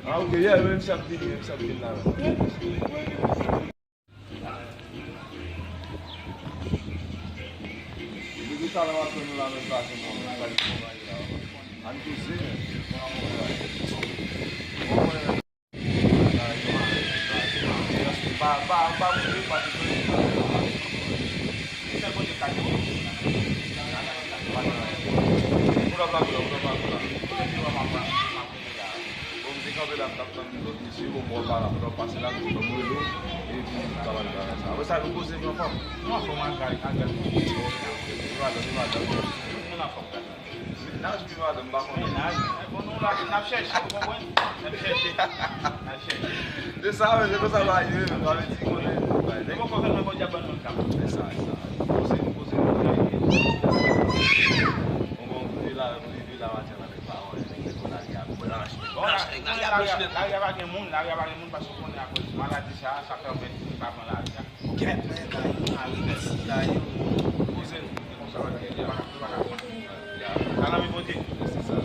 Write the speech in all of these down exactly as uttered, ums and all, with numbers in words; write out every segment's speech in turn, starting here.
Ah, ok, yeah, men misye ap vini, men misye ap vini la menm. Depi talè m ap tann nou la menm pase mwen, mwen pral konpayi la. Ann koze, men. Pa, pa, pa boude, pa desann. Sèl kote k ka gen moun. Koulè pa koulè, koulè pa koulè. Bon, m te kanpe la, m t ap tann lòt mesye, bon, m wè pa la, pandan w pase la, m di, bon, m rele w, epi m ta pale bagay sa. Apre sa, nou koze, nou anfòm. Nou anfòm, anfòm, anfòm. Li madanm, li madanm. Tout moun anfòm la. Mennaj, li madanm, m pa konnen. Mennaj, bon, nou la, n ap chèche, ou konprann? N ap chèche. N ap chèche. Se sa, men, se konsa bagay yo ye, men, sa vle di, konnen, bagay, nèg. Nou poko fè, men Bondye ap ban nou kap. Se sa, se sa. Koze, koze, koze. Bon, bon, m rive la, m rive la, maten la. Bon, la, lari a, lari a pa gen moun, lari a pa gen moun paske w konnen akoz maladi sa, sa pèmèt moun pa pran lari a. Kèt, men, kay, mari, mèsi, kay. Poze nou, se konsa, pa ka, pa ka, pa ka. Ala men Bondye. Se sa.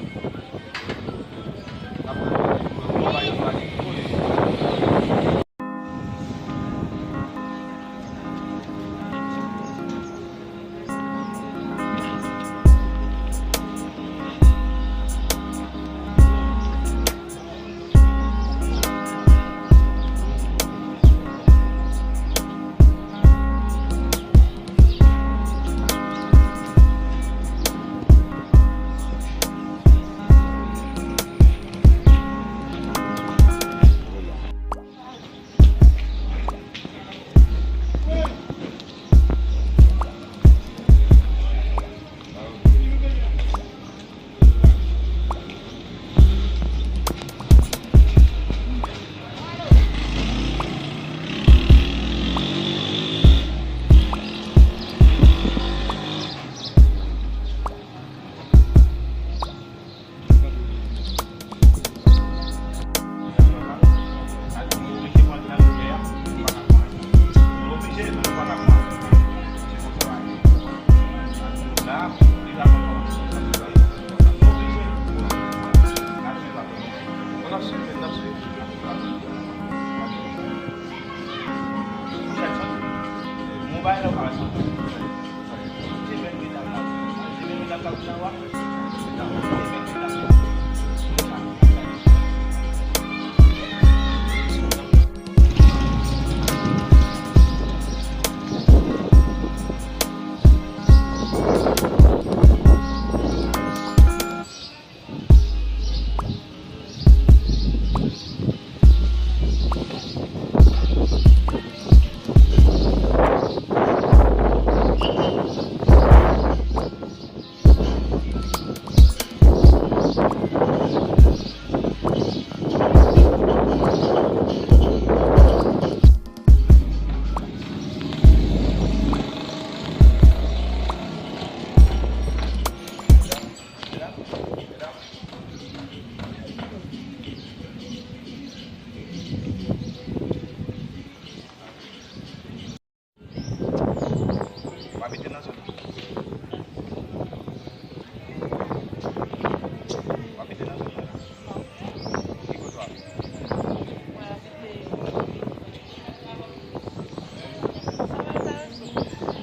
W ap rete nan zòn nan? W ap rete nan zòn nan? Ki kote w ap? Mwen abite.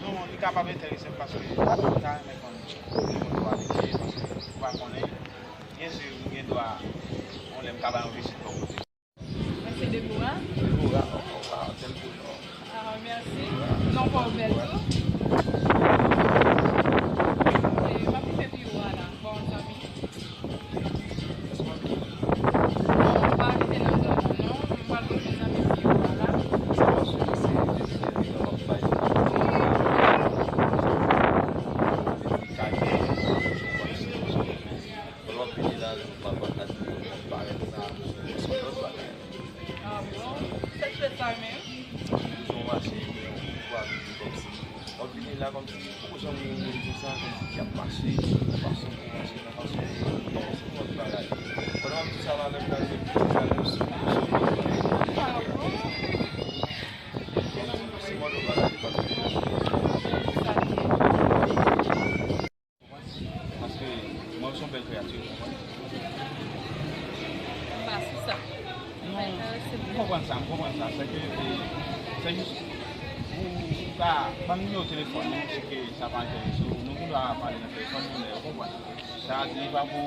Non, li kapab enterese m paske mwen ta renmen konnen ki kote w abite, paske ou pa konnen, byen si ou gen dwa, yon lè m ka ba yon vizit bò kote. Mwen se Deborah. Deborah, oh, wow, tèl koulè. Ah, mèsi. Non pa w bèl tou. E, m ap rive pi wo a la, bò yon zanmi. Èske w abite? Non, m pa abite nan zòn nan, non. M pral wè yon zanmi pi wo a la. Sa w ap swiv se de sèvis w ap bay. Lè w ap vini la, nou pa, pa ka di nou konn parèt la, se yon lòt bagay. Ah bon? Sa k fè sa menm? Ou bezwen yon machin, men ou pa vini kòmsi. W ap vini la kòmsi, ou janm wè yon moun konsa, kòmsi ki ap mache, nan fason pou mache, nan fason pou, non, se yon lòt bagay. Pandan w ap di sa, madam nan di, se sa nou sou, sou. Ah bon? Se yon lòt bagay, li pa. Sa li ye? Paske mwen se yon bèl kreyati, ou konprann? Fè jis, ou, ou ka ban m nimewo telefòn ou, si ke sa pa enterese w, nou gen dwa pale nan telefòn nou, men ou konprann. Sa, li pa pou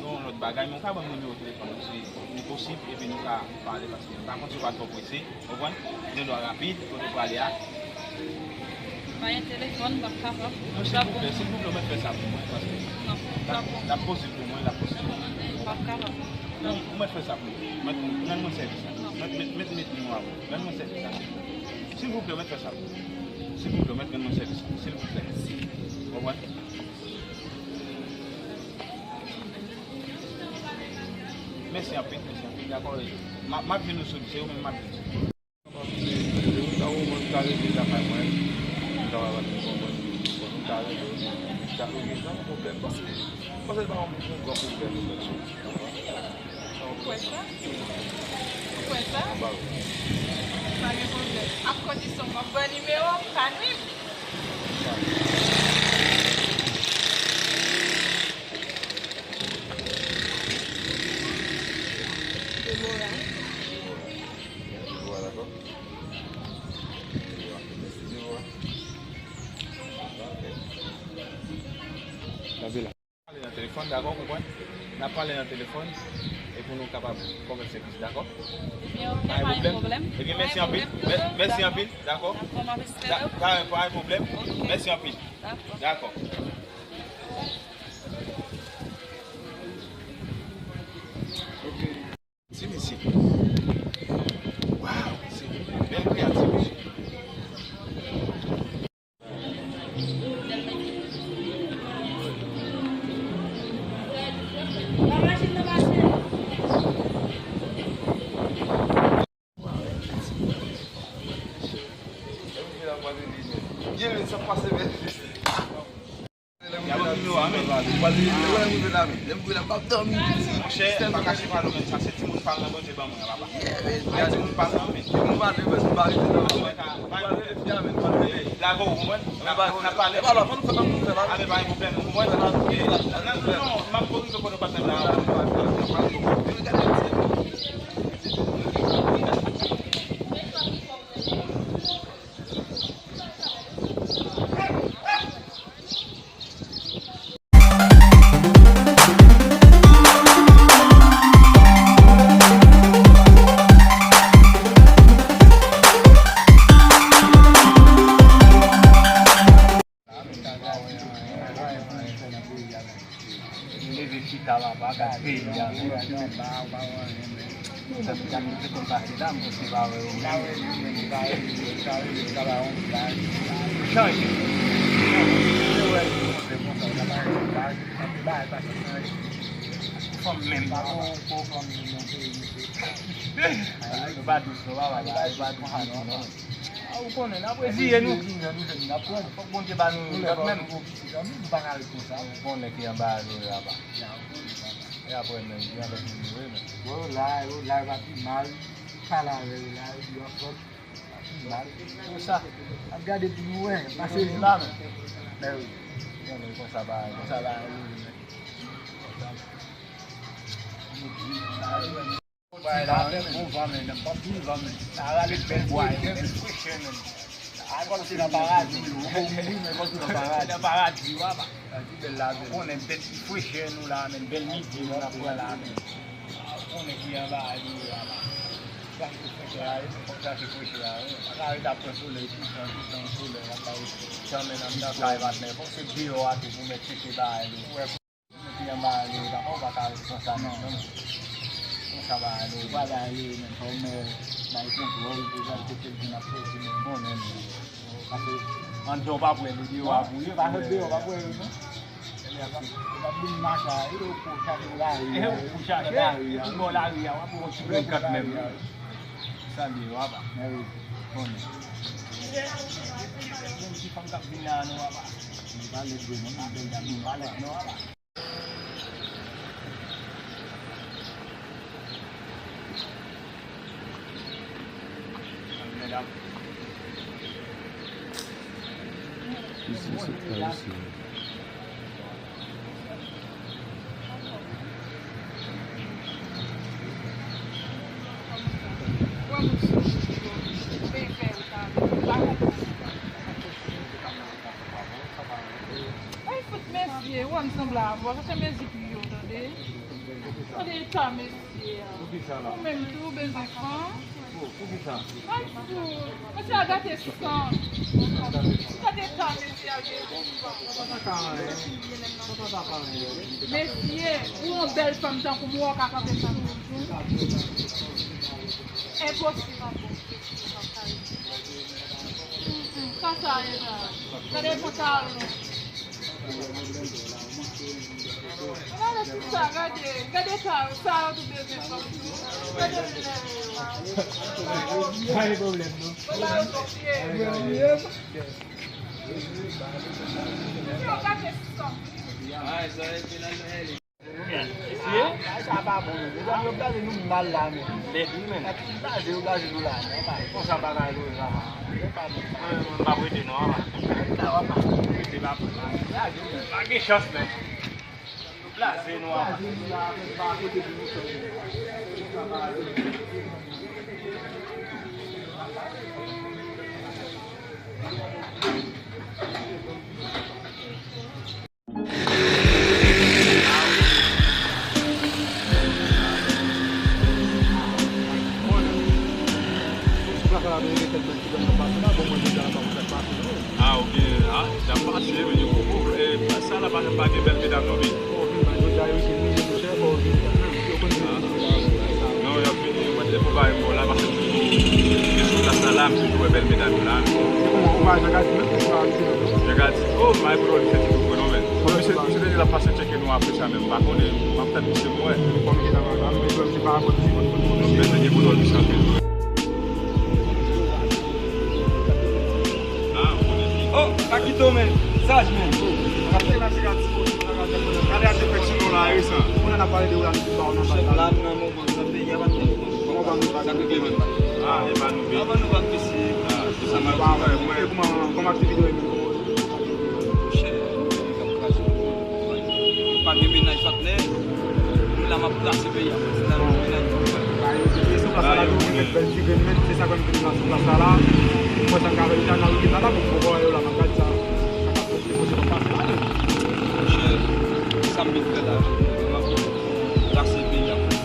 yon lòt bagay, men ou ka ban m nimewo telefòn ou, si li posib, epi nou ka pale, paske m pa konn si w pa twò prese, ou konprann? Gen dwa rapid, kote w prale a. Pa gen telefòn, m p ap kapab. Non, silvouplè, silvouplè, ou mèt fè sa pou mwen, paske l ap, l ap posib pou mwen, l ap posib pou mwen. M p ap kapab. Non, ou mèt fè sa pou mwen. Mèt, rann mwen sèvis la. Mèt, mèt, mèt, mèt nimewo a pou mwen. Rann mwen sèvis la. Silvouplè, ou mèt fè sa pou mwen. Silvouplè, ou mèt rann mwen sèvis la. Silvouplè. Ou konprann? Mèsi anpil, mèsi anpil. Dakò, m ap, m ap jwenn ou sou, se ou menm m ap jwenn sou. Sa ou mwen ta rele lakay mwen. Sa va bat mwen konprann. Bon, nou ta rele. Sa ou gen jan pwoblèm paske, paske pa yon gran pwoblèm nou mèt sou. Ou kwè sa? Ou kwè sa? Anba ou. Pa gen pwoblèm. Ak kondisyon, m ap ba w nimewo m, pa nwi m. Deborah. Deborah, dakò. Deborah. Deborah. Kanpe la. Pale nan telefòn, dakò, konprann? N ap pale nan telefòn, epi nou kapab konvèse plis, dakò? Ebyen, ok, pa gen pwoblèm. Ebyen, mèsi anpil. Mè-, mèsi anpil, dakò? Dakò, m ap espere w. Da-, pa, pa gen pwoblèm. Ok. Mèsi anpil. Dakò. Dakò. Ok. Ti mesye. Waw, se bèl kreyativite. Monchè, m pa kache pale w menm, sa se timoun pa m nan Bondye ban mwen an, papa. Ay, timoun pa m nan, men. Lage w, ou konprann? N ap, n ap pale. A, men pa gen pwoblèm, ou konprann? Non, non, non, m ap rive kote w patnè m la. Leve chita la, pa gad peyi a, men. Sa ki ta mete konn pase la, m panse pa wè yo menm. Yo chanje. Fanm menm. Yo pa dous non, papa, yo pa dous ditou non. A, ou konnen, n ap reziye nou. Fòk Bondye ba nou lòt menm. Ou konnen ki anba a nou yo apa. E apre menm, gen avèk nou nou menm. Bon, yo la, yo la, yo pa pi mal. Pale avè yo la, yo di yo fòk. Pa pi mal. Konsa. Ap gade pou nou wè, pase nou la menm. Mè wi. Konnen konsa bagay, konsa bagay yo ye menm. Bay la, bon van, men, nan pap vin van, men. Sa rale bèl bwa yo, bèl frechè, men. Ay, kòm se nan paradi. Ou mouri, men kòm se nan paradi. Nan paradi, wa, ba. Sa di bèl la, bèl. Konnen bèt ki frechè nou la, men, bèl midi nou nan pran la, men. Konnen ki anba nou la, ba. Chache frechè a, wi, fòk chache frechè a, wi. Pa ka ret ap pran solèy, toutan, toutan, solèy, ap bay tan, men, anndan kay, patnè. Fòk se deyò a tou pou mèt chèche bagay nou. Mete anba ale, papa, ou pa ka ret konsa menm non. Konsa pa ale, ou pa ale ale menm, fò w mè bay kontwòl, pou w al tcheke l vin ap soti menm bon menm. Paske anndan w pa p wè, men deyò a pou ye, pa fè deyò w pa p wè yo non. Yo p ap vin mache a, yo pou chache lari a, yo pou chache lari a, tout bò lari a, w ap wè yon ti grenn kant menm. Sa l ye, w ap. Mè wi. Bon. Yon ti fanm k ap vin la, nou, w ap. Li pa lèd vre non, li bèl fi, li pa lèd non, w ap. Isi se pa isi. Fanm sanble avè w, sa se mezi pou yo, tande. Tande eta mesye a. Ou menm tou, bezwen fanm. Pou, pou ki sa? Ay, fou. Mesye a gate san. Gade eta mesye a gen. Mesye, pou yon bèl fanm tankou mwen, w ka kanpe san toujou. Enposib ankò. Mm, mm, sa sa ye la? Gade pantalon. Gade sista, gade, gade sa yo, sa yo tou bezwen fanm tou. Gade lè yo. Pa gen pwoblèm, non. Yo ba yo kopye. Yo gade sista. Mesye, sa pa bon, menm. Yo blaze nou mal la, menm. Yo blaze, yo blaze nou la. Konsa bagay yo la. Mwen, mwen pa prete non, apa. Apa. Prete pa pou. Pa gen chans, menm. Yo blaze nou, apa. Ah, ok. Ah, y ap pase, men yo poko, eh, sa la pa, pa gen bèl medam non, wi. Non, y ap vini, mwen te konpayi m bò la, paske m toujou, m sou plas la, la, m toujou wè bèl medam yo la. Jan Gadi, oh, m pa konn misye, misye te di l ap pase tcheke nou apre sa, men m pa konnen, m ap tann misye, m wè. Men se gen kontwòl misye anpil. Oh, Kakito, men. Saj, men. Gade a te fè ti non la, resan. Chèf la, m nan moman nan peyi a, pa t gen pwoblèm. Sa k regle menm? Ah, e pa nou, men. Avan nou pa t pisi. Ah, se sa m ap di, mwen. Kòman, kòman aktivite yo ye menm? Monchè, nou menm k ap kraze. Pa gen mennaj patnè. Nou la, m ap brase peyi a, mwen. Se la nou mennaj nou. Ba yo, se sou plas la, nou met bèl ti grenn, men se sa k fè m vin la sou plas la, la. Mwen, sa m ka fè, deja, nan wikend la, la, pou m poko wè yo la, m ap gade sa. Sa k ap pase, pase, pase, ale. Monchè, sa m vin fè la, m ap brase peyi a, mwen.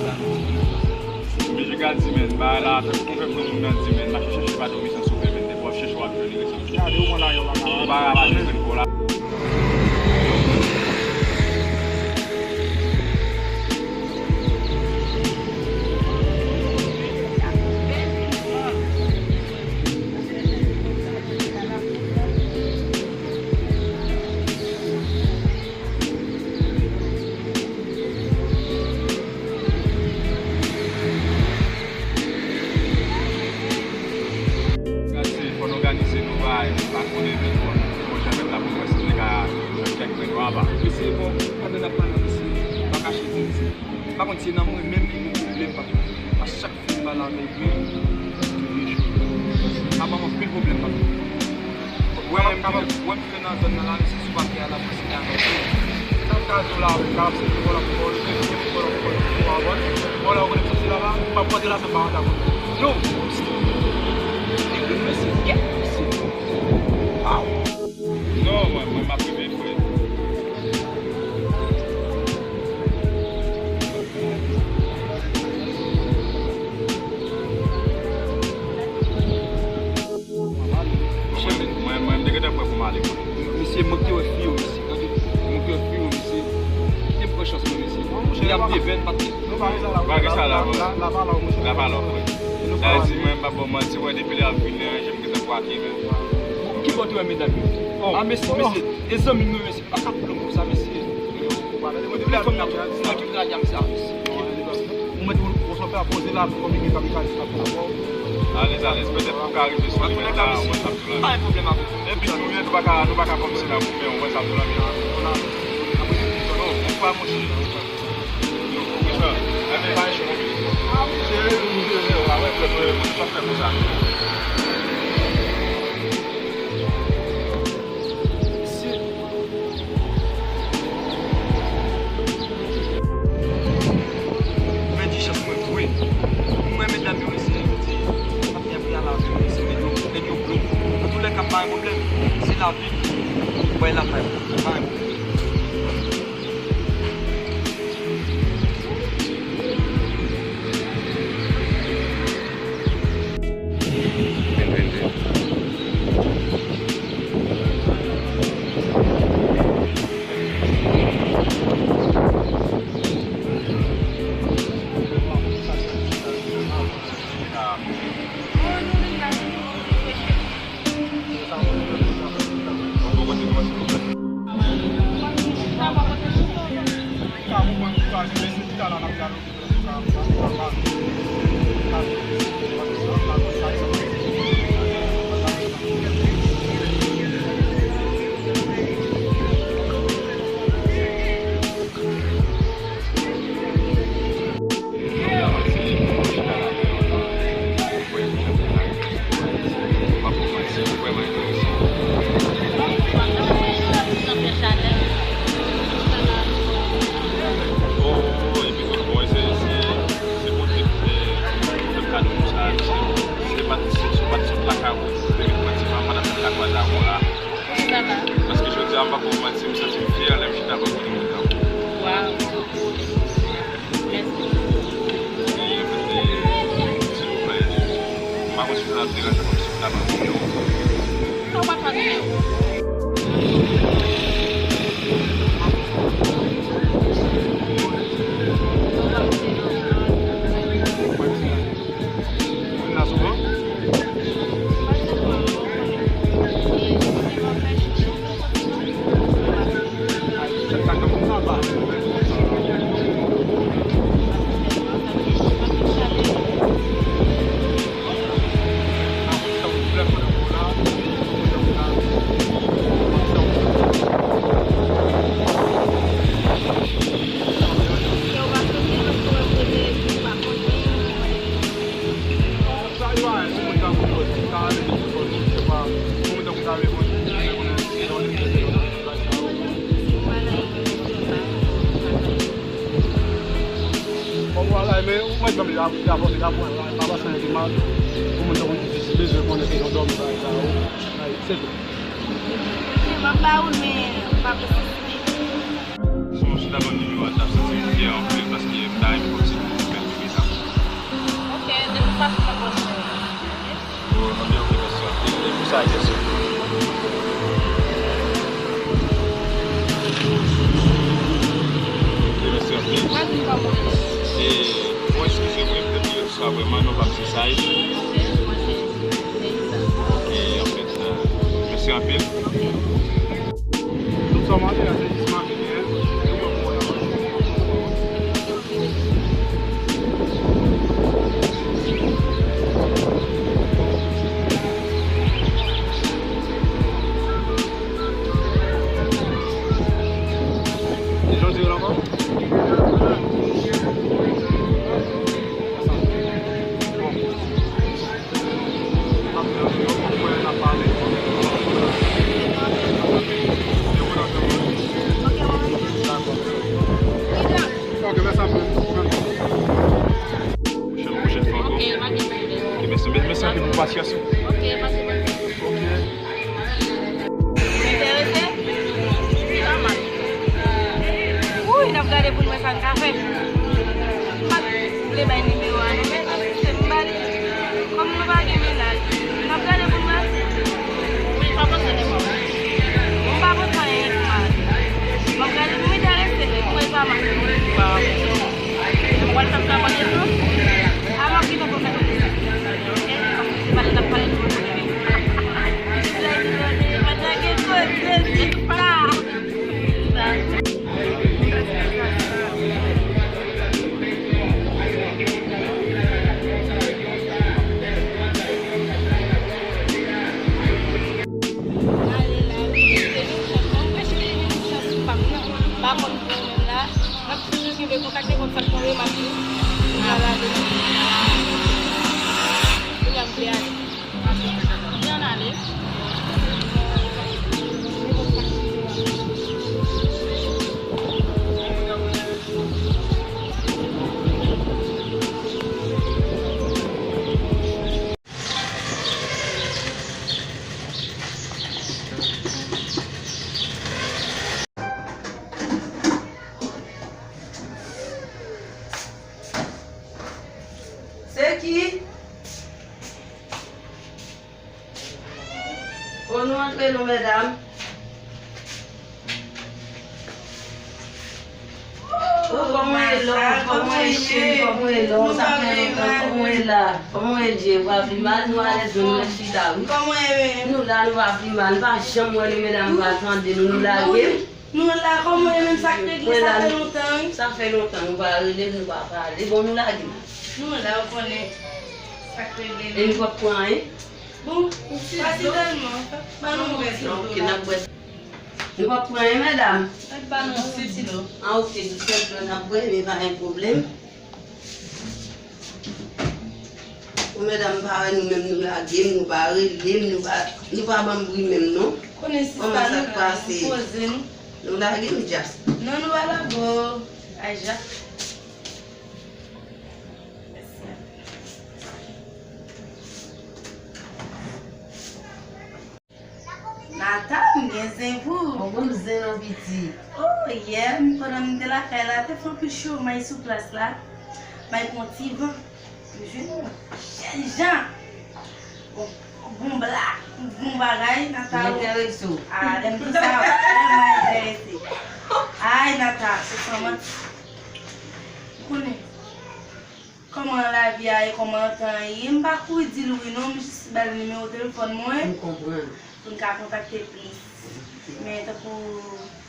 Mesye Gadi, men, bagay la, tankou konfèm granmoun nan di, men, mache chèche pa dòmi san soupe, men, depi w ap chèche, w ap jwenn li, resan. Gade, ou pran la, yo, la, la. Ou pa rapòte jwenn kò la. Gad se, fò n òganize nou, bay, m pa konnen, men fò n, fò n janm mèt la pou n wè si n te ka jwenn kèk grenn waba. Mesye, bon, pandan n ap pale, mesye, m pa kache di, mesye. M pa konn si se nan mwen menm li gen pwoblèm, patwon. A chak fè m pale avèk li, li rejwi. Sa ban m anpil pwoblèm, patwon. Wè m ap, wè m nan zòn nan la, mesye, sou papye a, la polis te arete. Sa m ka di w la, wi, ka ap se vòlò pou vòlò, vòlò pou vòlò, vòlò pou vòlò, vòlò, ou konnen soti la, la, m ap pote la, sa m pa antre avè w. Non, mesye, mesye, mesye. Waw. Non, mwen, mwen, m ap rive, frè. Mwen, mwen, mwen, m te gentan prè pou m ale, mwen. Mesye, mwen ki wè fi yo, mesye. Tande, mwen ki wè fi yo, mesye. Kite m pran chans mwen, mesye. Li ap devèn, pa t. Bagay sa la, mwen. Lavalò, mwen. Sa di, mwen, m pa ba w manti, mwen, depi lè y ap vin, jan m gentan kwake, men. Ki bò te wè medam yo? Oh. Ah, mesye, mesye. E zanmi m yo, mesye. Pa ka plon konsa, mesye. Mwen, depi lè fanm nan, mwen ki draga, mesye, ah, mesye. Ou mèt ou, ou fè poze la, pou konbyen kamikaze sa pou la. Alèz, alèz, petèt ou ka rive sou li, men la, mwen, sa tou la. Pa gen pwoblèm avè w. Epi nou menm, nou pa ka, nou pa ka kòmsi nan goumen, mwen, sa tou la, men. Non, ou pa, monchè. Yo, ou bezwen. Enben, pa echwe, monchè. Ah, monchè, monchè, ah, wè, frè, frè, monchè, sa fè konsa. Mwen di chans mwen vre. Mwen, medam yo, mesye, yo di, patnè pou y al avè yo, mesye, nèg yo, nèg yo blòk. Nan tou lè ka, pa gen pwoblèm. Se lavi. Bay lakay, pa gen pwoblèm. M pa pou manti, m santi m fyè lè m chita bò kote moun tankou. Waw. Mèsi. E, e, silvouplè, m pa konn si sa ap deranje kòmsi m ta pran videyo. Non, w pa pran videyo. Vin la souvan? Bon, vwala, men ou mèt ban m la, la, la, la, la, pa pase anyen ki mal. Pou moun tankou difisil, bezwen konnen ke yon dòmi bagay sa yo. Ay, se tou. M ap ba ou l, men m pa vle sisite. Si w chita ban m nimewo a, t ap santi m fyè anpil paske m ta renmen kòmsi pou m fè l rive sa. Ok, de tout fason, m ap ba w nimewo a. Bon, anben, ok, mèsi anpil. E pou sa, mèsi. Ok, mèsi anpil. E, bon, eskize m, wi, m te bliye sa vrèman, non pa m se Saïd. Ok, anfèt, euh, mèsi anpil. Tout sa w mande a, se jis makine, hein. Ok, mèsi anpil. Pwochèn, pwochèn fwa ankò. Ok, mèsi, mèsi anpil pou pasyans ou. Ok, pase bòn jounen. Ok. Ou enterese? Wi, n ap gade pou n wè sa n ka fè. M pa t vle bay nimewo a non, men se m ba li. Kòm nou pa gen mennaj, n ap gade pou n wè. Men pa panse de mwen. M pa panse anyen pou mwen. M ap gade pou m enterese, men pou mwen sa mache. Mwen sa m ka mande tou. A m ap kite pou fè. Ok? Pale n ap pale tou. Se ki? O, nou antre non, medam. O, kòman w ye, love? Kòman w ye, cheri? Kòman w ye, love? Sa fè lontan. Kòman w ye la? Kòman w ye, Dye? Ou pa pi mal? Nou alèz, nou nan chita, wi. Kòman w ye menm? Nou la, nou pa pi mal. Nou pa janm wè nou, medam, nou pa tande nou, nou lage. Nou la, kòman w ye menm? Sa k regle? Sa fè lontan, wi. Sa fè lontan, nou pa rele, nou pa pale. Bon, nou lage. Nou la, ou konnen sa k regle. E nou p ap pran anyen? Bon, pase dèyè m, ban nou bwè. Ok, n ap bwè. Nou p ap pran anyen, medam? Mèt ba nou yon ti dlo. Ah, ok, di sèl dlo n ap bwè, men pa gen pwoblèm. Bon, medam, m pa wè nou menm, nou lage m, nou pa rele m, nou pa, nou pa ban m bri menm, non. Konnen sista, kòman sa k pase? Nou poze nou. Nou lage m, Jas. Non, nou pa lage w, Aja. Mèsi. N a Ata m gen zen pou ou. Bon, bon, zen non pitit. Oh, yè, m pandan m te lakay la, te fè anpil chomay sou plas la. May pran ti van. M jwenn yon jèn jan. Bon, bon blak, bon bagay, Natal. Li enterese w. Ah, lè m di sa, vrèman enterese. Ay, Natal, se san manti. Ou konnen kòman lavi a ye, kòman tan ye. M pa kouri di l wi non, m jis ba l nimewo telefòn mwen. M konprann. Pou n ka kontakte plis. Men tankou,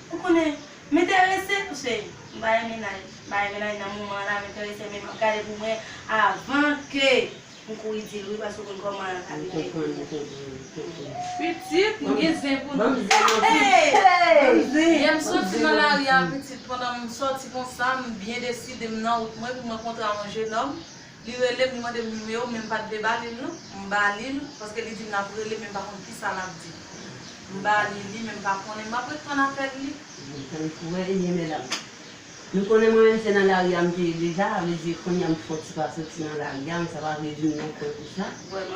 ou konnen, m enterese, paske m pa gen mennaj. M pa gen mennaj nan moman an la, m enterese, men m ap gade pou mwen avan ke m kouri di l wi, paske ou konn kòman lavi a ye. M konprann, m konprann, m konprann. Pitit, m gen zen pou nou. Ban m zen non. Hey! Ban m zen. Yè m soti nan lari a, pitit, pandan m soti konsa, m byen deside, m nan wout mwen pou m rankontre a yon jennòm. Li rele m, li mande m nimewo m, men m pa t vle ba li l non. M ba li l, paske li di m l ap rele, men m pa konn kisa l ap di. M ba li li, men m pa konnen, m ap ret tann apèl li. Tann pou wè, ebyen, medam. Nou konnen mwen menm se nan lari a m te ye deja, sa vle di kounye a m fè yon ti pa soti nan lari a, men sa pa vle di m nan kwè pou sa.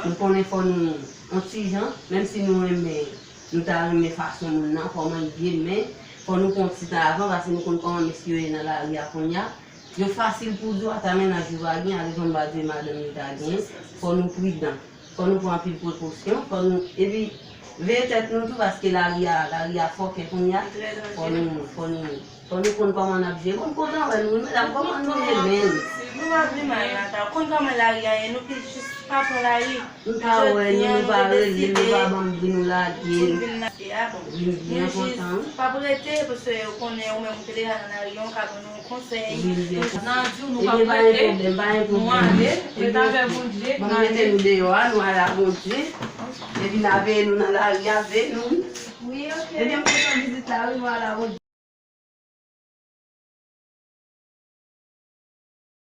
Nou konnen fò nou, yon ti jan, menm si nou renmen, nou ta renmen fason moun nan, kòman l ye, men fò nou pran yon ti tan avan, paske nou konn kòman mesye yo ye nan lari a kounye a. Yo fasil pou di w ata mennaj yo pa gen, alevwa m pa di madanm yo ta gen. Fò nou pridan. Fò nou pran anpil prekosyon. Fò nou, epi, veye tèt nou tou, paske lari a, lari a fòkè kounye a. Fò nou, fò nou, fò nou konn kòman n ap jere. Bon, m kontan wè nou, wi, medam, kòman nou ye menm? Nou pa vle mal, Nata. Ou konn kòman lari a ye, nou plis jis pa pran lari. Nou pa wè nou, nou pa rele nou, nou pa ban m bri, nou lage n. Vin byen kontan, wi. Jis pa prete, paske ou konnen ou menm ou te deja nan lari an, ou ka ban nou yon konsèy. Vin byen kontan. Nan di w nou pa prete, nou ale, ret avè Bondye, n ale. Ban m mete nou deyò a, nou ale a Bondye. Epi n a veye nou nan lari a, veye nou, wi. Wi, ok. Ebyen, m kontan vizit la, wi, nou ale a Bondye.